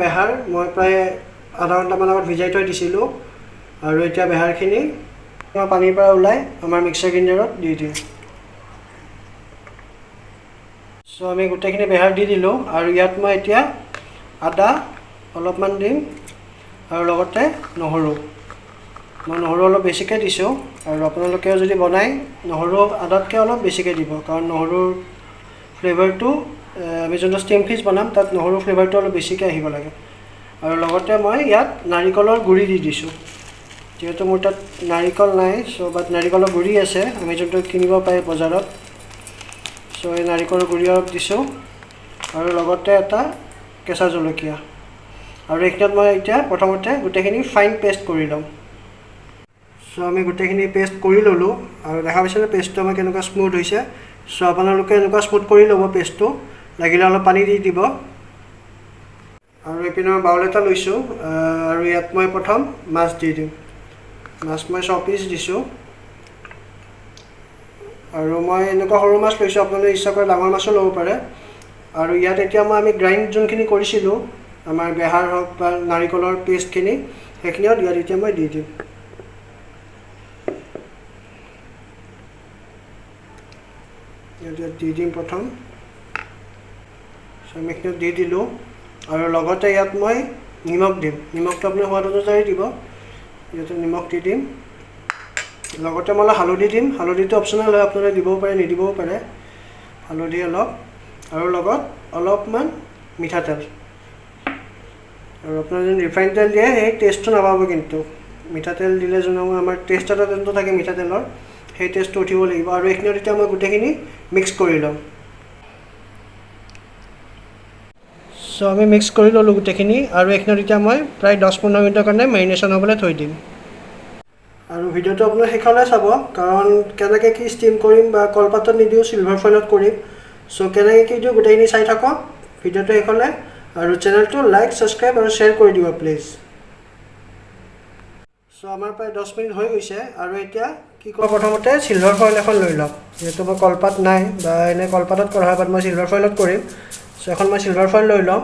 বেহাৰ মই প্ৰায় আধা ঘণ্টামান আগত ভিজাই থৈ দিছিলোঁ আৰু এতিয়া বেহাৰখিনি মই পানীৰ পৰা ওলাই আমাৰ মিক্সাৰ গ্ৰাইণ্ডাৰত দি দিম। চ' আমি গোটেইখিনি বেহাৰ দি দিলোঁ আৰু ইয়াত মই এতিয়া আদা অলপমান দিম আৰু লগতে নহৰু। মই নহৰু অলপ বেছিকৈ দিছোঁ আৰু আপোনালোকেও যদি বনায় নহৰু আদাতকৈ অলপ বেছিকৈ দিব, কাৰণ নহৰুৰ ফ্লেভাৰটো আমি যোনটো ষ্টিম ফিছ বনাম তাত নহৰুৰ ফ্লেভাৰটো অলপ বেছিকৈ আহিব লাগে। আৰু লগতে মই ইয়াত নাৰিকলৰ গুড়ি দি দিছোঁ, যিহেতু মোৰ তাত নাৰিকল নাই, চ' বাট নাৰিকলৰ গুড়ি আছে, আমি যোনটো কিনিব পাই বজাৰত। চ' এই নাৰিকলৰ গুড়ি অলপ দিছোঁ আৰু লগতে এটা কেঁচা জলকীয়া। আৰু এইখিনিত মই এতিয়া প্ৰথমতে গোটেইখিনি ফাইন পেষ্ট কৰি ল'ম। চ' আমি গোটেইখিনি পেষ্ট কৰি ল'লোঁ আৰু দেখা পাইছেনে পেষ্টটো আমাৰ কেনেকুৱা স্মুথ হৈছে। চ' আপোনালোকে এনেকুৱা স্মুথ কৰি ল'ব পেষ্টটো, লাগিলে অলপ পানী দি দিব। আৰু এইপিনে মই বাউল এটা লৈছোঁ আৰু ইয়াত মই প্ৰথম মাছ দি দিম। মাছ মই 6 পিচ দিছোঁ আৰু মই এনেকুৱা সৰু মাছ লৈছোঁ, আপোনালোকে ইচ্ছা কৰে ডাঙৰ মাছো ল'ব পাৰে। আৰু ইয়াত এতিয়া মই আমি গ্ৰাইণ্ড যোনখিনি কৰিছিলোঁ আমাৰ বেহাৰ হওক বা নাৰিকলৰ পেষ্টখিনি, সেইখিনিও ইয়াত এতিয়া মই দি দিম। ইয়াত দি দিম প্ৰথম। চ' আমি এইখিনি দি দিলোঁ আৰু লগতে ইয়াত মই নিমখ দিম। নিমখটো আপুনি সোৱাদ অনুযায়ী দিব, ইয়াতে নিমখ দি দিম। লগতে মই অলপ হালধি দিম, হালধিটো অপশ্যনেল হয়, আপোনালোকে দিবও পাৰে নিদিবও পাৰে। হালধি অলপ আৰু লগত অলপমান মিঠাতেল। আৰু আপোনাৰ যোন ৰিফাইন তেল দিয়ে সেই টেষ্টটো নাপাব, কিন্তু মিঠাতেল দিলে যোন আমাৰ টেষ্ট এটা যোনটো থাকে মিঠাতেলৰ, সেই টেষ্টটো উঠিব লাগিব। আৰু এইখিনিত এতিয়া মই গোটেইখিনি মিক্স কৰি ল'ম। চ' আমি মিক্স কৰি ল'লোঁ গোটেইখিনি আৰু এইখিনিত এতিয়া মই প্ৰায় 10-15 মিনিটৰ কাৰণে মেৰিনেশ্যন হ'বলৈ থৈ দিম। আৰু ভিডিঅ'টো আপোনাৰ শেষলৈ চাব, কাৰণ কেনেকৈ কি ষ্টিম কৰিম বা কলপাতত নিদিওঁ, চিলভাৰ ফইলত কৰিম। চ' কেনেকৈ কি দিওঁ গোটেইখিনি চাই থাকক ভিডিঅ'টো শেষলৈ আৰু চেনেলটো লাইক, ছাবস্ক্ৰাইব আৰু শ্বেয়াৰ কৰি দিব প্লিজ। চ' আমাৰ প্ৰায় 10 মিনিট হৈ গৈছে আৰু এতিয়া কি কৰোঁ, প্ৰথমতে চিলভাৰ ফইল এখন লৈ ল'ম। যিহেতু মই কলপাত নাই বা এনেই কলপাতত কৰা হয়, বাট মই চিলভাৰ ফইলত কৰিম। চ' এখন মই চিলভাৰ ফইল লৈ ল'ম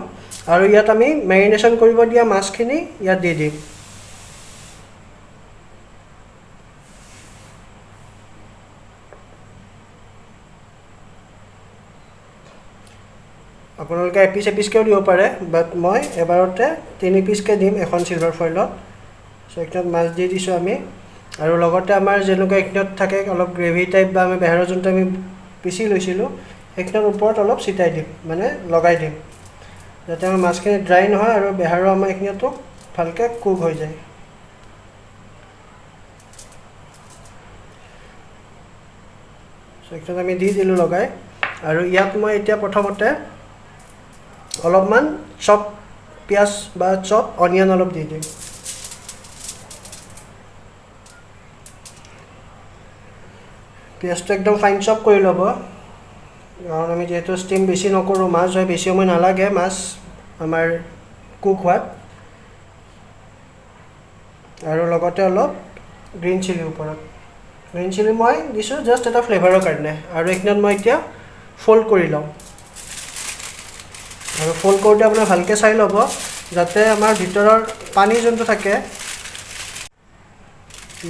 আৰু ইয়াত আমি মেৰিনেশ্যন কৰিব দিয়া মাছখিনি ইয়াত দি দিম। আপোনালোকে এপিচ এপিচকৈও দিব পাৰে, বাট মই এবাৰতে 3 পিচকৈ দিম এখন চিলভাৰ ফইলত। চ' এইখিনিত মাছ দি দিছোঁ আমি আৰু লগতে আমাৰ যেনেকুৱা এইখিনিত থাকে অলপ গ্ৰেভি টাইপ বা আমি বেহাৰৰ যোনটো আমি পিচি লৈছিলোঁ সেইখিনিৰ ওপৰত অলপ ছিটাই দিম, মানে লগাই দিম, যাতে আমাৰ মাছখিনি ড্ৰাই নহয় আৰু বেহাৰৰ আমাৰ এইখিনিতো ভালকৈ কুক হৈ যায়। চ' এইখিনিত আমি দি দিলোঁ লগাই। আৰু ইয়াত মই এতিয়া প্ৰথমতে অলপমান চপ পিঁয়াজ বা চপ অনিয়ন অলপ দি দিম। পিঁয়াজটো একদম ফাইন চপ কৰি ল'ব, কাৰণ আমি যিহেতু ষ্টিম বেছি নকৰোঁ, মাছ হয় বেছি সময় নালাগে মাছ আমাৰ কুক হোৱাত। আৰু লগতে অলপ গ্ৰীণ চিলি ওপৰত, গ্ৰীণ চিলি মই দিছোঁ জাষ্ট এটা ফ্লেভাৰৰ কাৰণে। আৰু এইখিনিত মই এতিয়া ফ'ল্ড কৰি ল'ম। আৰু ফ'ল্ড কৰোঁতে আপোনাৰ ভালকৈ চাই ল'ব যাতে আমাৰ ভিতৰৰ পানী যোনটো থাকে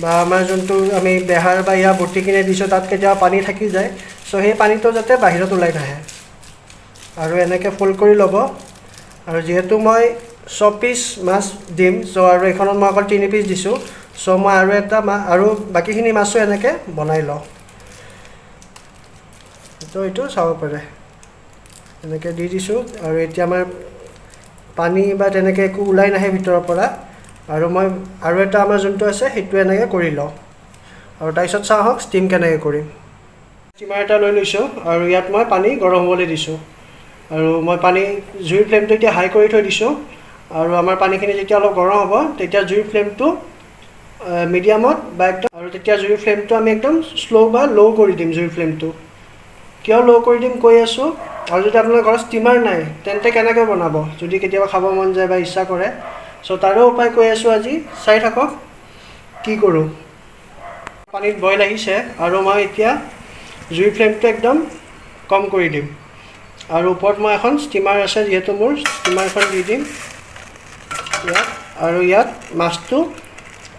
বা আমাৰ যোনটো আমি বেহাৰ বা ইয়াৰ বটি কিনে দিছোঁ তাত কেতিয়াবা পানী থাকি যায়, চ' সেই পানীটো যাতে বাহিৰত ওলাই নাহে। আৰু এনেকৈ ফ'ল্ড কৰি ল'ব। আৰু যিহেতু মই 6 পিচ মাছ দিম, চ' আৰু এইখনত মই অকল 3 পিচ দিছোঁ, চ' মই আৰু এটা আৰু বাকীখিনি মাছো এনেকৈ বনাই লওঁ। ত' এইটো চাব পাৰে, এনেকৈ দি দিছোঁ। আৰু এতিয়া আমাৰ পানী বা তেনেকৈ একো ওলাই নাহে ভিতৰৰ পৰা। আৰু মই আৰু এটা আমাৰ যোনটো আছে সেইটো এনেকৈ কৰি লওঁ আৰু তাৰপিছত চাওঁ আহক ষ্টিম কেনেকৈ কৰিম। ষ্টিমাৰ এটা লৈ লৈছোঁ আৰু ইয়াত মই পানী গৰম হ'বলৈ দিছোঁ। আৰু মই পানী জুইৰ ফ্লেমটো এতিয়া হাই কৰি থৈ দিছোঁ। আৰু আমাৰ পানীখিনি যেতিয়া অলপ গৰম হ'ব তেতিয়া জুইৰ ফ্লেমটো মিডিয়ামত বা একদম, আৰু তেতিয়া জুইৰ ফ্লেমটো আমি একদম শ্ল' বা ল' কৰি দিম। জুইৰ ফ্লেমটো কিয় ল' কৰি দিম কৈ আছোঁ। আৰু যদি আপোনাৰ ঘৰত ষ্টিমাৰ নাই তেন্তে কেনেকৈ বনাব, যদি কেতিয়াবা খাব মন যায় বা ইচ্ছা কৰে, চ' তাৰো উপায় কৈ আছোঁ আজি, চাই থাকক কি কৰোঁ। পানীত বইল আহিছে আৰু মই এতিয়া জুইৰ ফ্লেমটো একদম কম কৰি দিম। আৰু ওপৰত মই এখন ষ্টিমাৰ আছে, যিহেতু মোৰ ষ্টিমাৰখন দি দিম। ইয়াত। আৰু ইয়াত মাছটো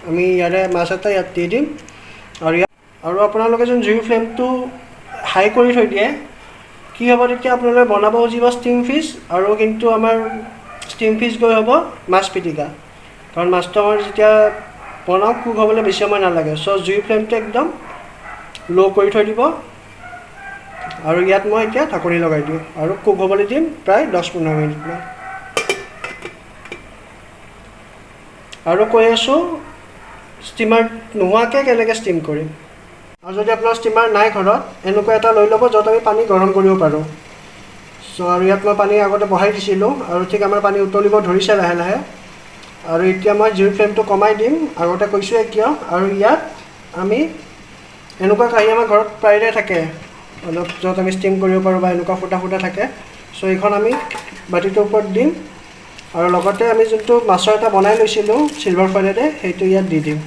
আমি ইয়াৰে মাছ এটা ইয়াত দি দিম। আৰু ইয়াত আৰু আপোনালোকে যোন জুইৰ ফ্লেমটো হাই কৰি থৈ দিয়ে, কি হ'ব তেতিয়া আপোনালোকে বনাব খুজিব ষ্টিম ফিছ, আৰু কিন্তু আমাৰ ষ্টিম ফিছ গৈ হ'ব মাছ পিটিকা, কাৰণ মাছটো আমাৰ যেতিয়া বনাওঁ কুক হ'বলৈ বেছি সময় নালাগে। চ' জুইৰ ফ্লেমটো একদম ল' কৰি থৈ দিব। আৰু ইয়াত মই এতিয়া ঢাকনি লগাই দিওঁ আৰু কুক হ'বলৈ দিম প্ৰায় 10-15 মিনিটমান। আৰু কৈ আছোঁ ষ্টিমাৰ নোহোৱাকৈ কেনেকৈ ষ্টিম কৰিম। আৰু যদি আপোনাৰ ষ্টিমাৰ নাই ঘৰত, এনেকুৱা এটা লৈ ল'ব য'ত আমি পানী গৰম কৰিব পাৰোঁ। চ' আৰু ইয়াত মই পানী আগতে বহাই দিছিলোঁ আৰু ঠিক আমাৰ পানী উতলিব ধৰিছে লাহে লাহে। আৰু এতিয়া মই জুইৰ ফ্লেমটো কমাই দিম, আগতে কৈছোঁৱে কিয়। আৰু ইয়াত আমি এনেকুৱা কাঁহী আমাৰ ঘৰত প্ৰায়ে থাকে অলপ, য'ত আমি ষ্টিম কৰিব পাৰোঁ বা এনেকুৱা ফুটা ফুটা থাকে। চ' এইখন আমি বাতিটোৰ ওপৰত দিম আৰু লগতে আমি যোনটো মাছৰ এটা বনাই লৈছিলোঁ চিলভাৰ ফইলেৰে, সেইটো ইয়াত দি দিম।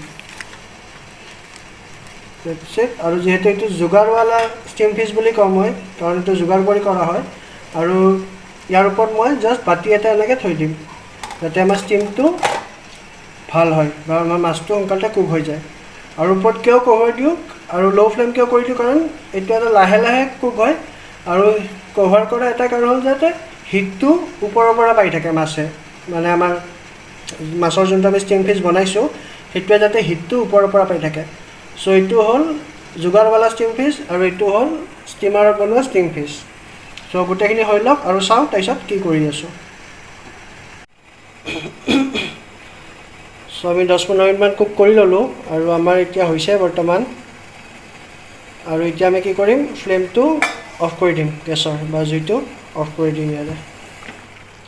আৰু যিহেতু এইটো যোগাৰৱালা ষ্টিম ফিছ বুলি কওঁ মই, কাৰণ এইটো যোগাৰ কৰি কৰা হয়। আৰু ইয়াৰ ওপৰত মই জাষ্ট বাতি এটা এনেকৈ থৈ দিম, যাতে আমাৰ ষ্টিমটো ভাল হয় বা আমাৰ মাছটো সোনকালে কুক হৈ যায়। আৰু ওপৰত কিয় কভাৰ দিওঁ আৰু ল' ফ্লেম কিয় কৰি দিওঁ, কাৰণ এইটো এটা লাহে লাহে কুক হয়। আৰু কভাৰ কৰা এটা কাৰণ হ'ল যাতে হিটটো ওপৰৰ পৰা পাই থাকে মাছে, মানে আমাৰ মাছৰ যোনটো আমি ষ্টিম ফিছ বনাইছোঁ সেইটোৱে যাতে হিটটো ওপৰৰ পৰা পাই থাকে। চ' এইটো হ'ল যোগাৰৱালা ষ্টিম ফিছ আৰু এইটো হ'ল ষ্টিমাৰত বনোৱা ষ্টিম ফিছ। চ' গোটেইখিনি হৈ লওক আৰু চাওঁ তাৰপিছত কি কৰি আছোঁ। চ' আমি 10-15 মিনিটমান কুক কৰি ল'লোঁ আৰু আমাৰ এতিয়া হৈছে বৰ্তমান। আৰু এতিয়া আমি কি কৰিম, ফ্লেমটো অফ কৰি দিম, গেছৰ বা জুইটো অফ কৰি দিম ইয়াৰে।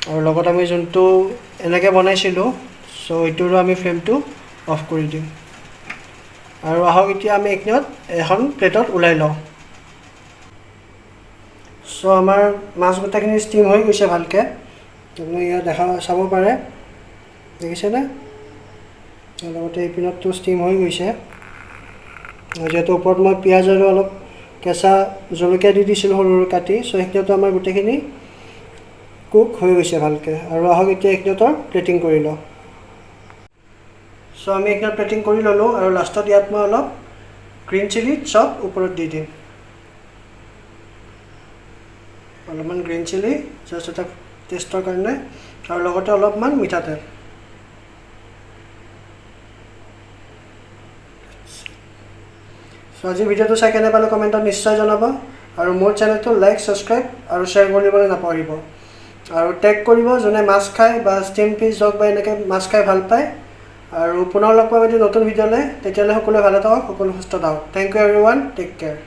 আৰু লগত আমি যোনটো এনেকৈ বনাইছিলোঁ, চ' এইটোৰো আমি ফ্লেমটো অফ কৰি দিম। আৰু আহক এতিয়া আমি এইখিনিত এখন প্লেটত ওলাই লওঁ। চ' আমাৰ মাছ গোটেইখিনি ষ্টিম হৈ গৈছে ভালকৈ, আপুনি ইয়াত দেখা চাব পাৰে, দেখিছেনে? লগতে এইপিনতটো ষ্টিম হৈ গৈছে। যিহেতু ওপৰত মই পিঁয়াজ আৰু অলপ কেঁচা জলকীয়া দি দিছিলোঁ সৰু সৰু কাটি, চ' সেইখিনিতো আমাৰ গোটেইখিনি কুক হৈ গৈছে ভালকৈ। আৰু আহক এতিয়া এইখিনিতৰ প্লেটিং কৰি লওঁ। চ' আমি এইখিনিত প্লেটিং কৰি ল'লোঁ আৰু লাষ্টত ইয়াত মই অলপ গ্ৰীণ চিলি চপ ওপৰত দি দিম, অলপমান গ্ৰীণ চিলি জাষ্ট এটা টেষ্টৰ কাৰণে, আৰু লগতে অলপমান মিঠাতেল। চ' আজি ভিডিঅ'টো চাই কেনে পালে কমেণ্টত নিশ্চয় জনাব, আৰু মোৰ চেনেলটো লাইক, ছাবস্ক্ৰাইব আৰু শ্বেয়াৰ কৰিবলৈ নাপাহৰিব। আৰু টেগ কৰিব যোনে মাছ খায় বা ষ্টিম ফিছ হওক বা এনেকৈ মাছ খাই ভাল পায়। আৰু পুনৰ লগ পাম এটি নতুন ভিডিঅ'লৈ, তেতিয়াহ'লে সকলোৱে ভালে থাকক, সকলো সুস্থ থাকক। Thank you everyone, take care.